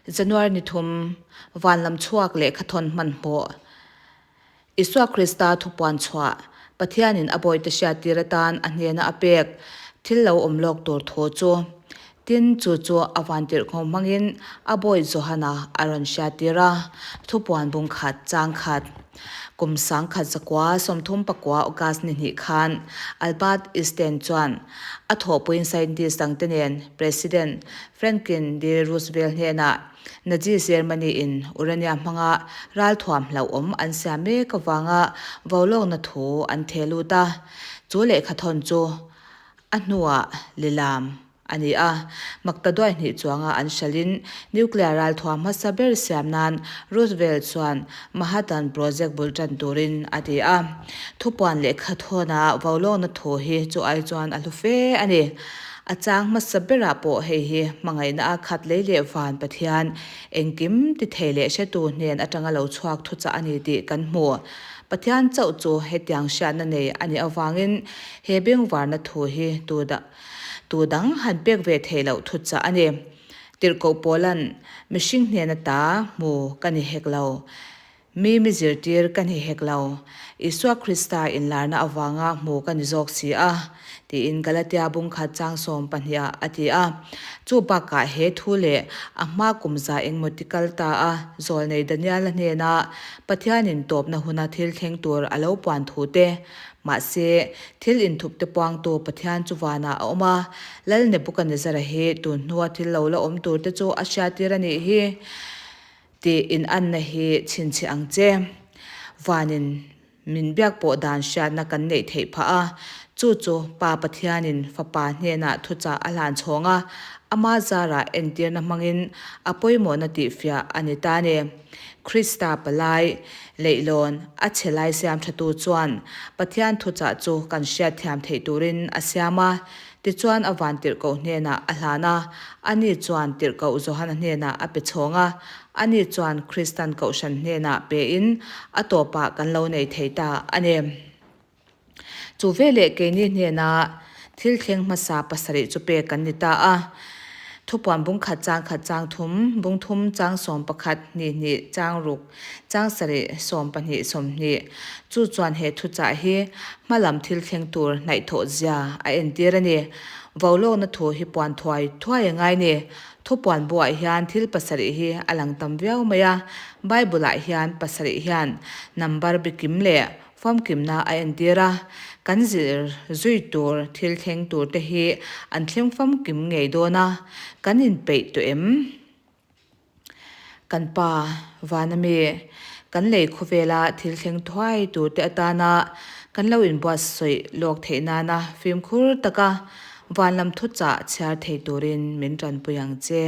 January ni thum, Van lam chhuak lehkhathawn hmanhmawh. Isua Krista thupuan chhuah, Pathianin a bawihte hriattir atan a hnena a pek thil lo awm lawk tur thu chu. Tin, chu chu a vantirhkawng hmangin a bawih Johana a rawn hriattir a, thupuan bung khat chang khat. Kum sangkhat zakua 34 August ni hnih khan Albert Einstein chuan a thawhpuiin scientist dangte nen President Franklin D. Roosevelt hnenah Nazi Germany in uranium hmanga ralthuam hlauhawm an siam mek avanga vaulawkna thu an theh lut a, chu lehkhathawn chu a hnuah lilam a ni a. Makta duai hnih chuanga an hralhin nuclear ralthuam hmasa ber siam nan Roosevelt chuan Manhattan Project bul tan turin a ti a. Thupuan lehkhathawna vaulawkna thu hi chu ai chuan a hlu fe a ni. A chang hmasa berah pawh hei hi hmangaihna a khat lei leh van Pathian engkim ti thei leh hretu hnen atanga lo chhuak thuchah a ni tih kan hmu. Pathian chauh chu hetiang hriatna nei a nih avangin he bengvarna thu hi tu tu dang han pek ve theih loh thuchah a ni. Tirhkoh Paula'n, Mihring hnen ata hmu ka ni hek lo. Mi mi zirtir ka ni hek lo, Isua Krista inlarna avanga hmu ka ni zawk si a, tiin Galatia bung khat chang 12 ah a ti a. Chu bakah he thu leh a hma kum za engmaw ti kal ta a, zawlnei Daniela hnena Pathianin tawpna huna thil thleng tur a lo puan thu te, mahse, thil inthup te puangtu Pathian chu vanah a awm a, Lal Nebukanezzara hi tun hnua thil lo la awm tur te chu a hriattir a nih hi. Tih inanna hi chhinchhiah ang che. Vanin min biak pawh dan hriatna kan neih theih phah a, chu chu Pa Pathianin Fapa hnenah thuchah a hlan chhawng a, ama zarah entirna hmangin a pawimawhna tihfiah a ni ta ni. Krista palai, leihlawn, a chhe lai siam thatu chuan Pathian thuchah chu kan hriatthiam theih turin a siam a, Tichuan a van tirhkoh hnenah a hlan a, ani chuan tirhkoh Johana hnenah a pe chhawng a, ani chuan Kristan kohhran hnenah pein a tawpah kan lo nei thei ta a ni. Chu veleh keini hnena thil thleng hmasa pasarih chu pek kan ni ta a. Thupuan bung khat chang khat chang thum, bung thum chang 11 hnih hnih chang ruk, Chang sarih, 12, 20, Chu chuan he thuchah hi hmalam thil thleng tur hnaihthawh zia a entir a ni. Vaulawkna thu hi puan thuai thuai a ngai ni. Thupuan buah hian thil pasarih hi a lang tam viau mai a, Bible-ah hian pasarih hian number bikim leh famkimna a entir a, kan zir zui tur thil thleng tur te hi an thleng famkim ngei dawn a, kan inpeih tawh em? Kan pa, Vana mi, kan lei khawvela thil thleng thuai turte atana kan lo inbuatsawi lawk theih nana fimkhur taka van lam thuchah chhiar thei turin min tanpui ang che.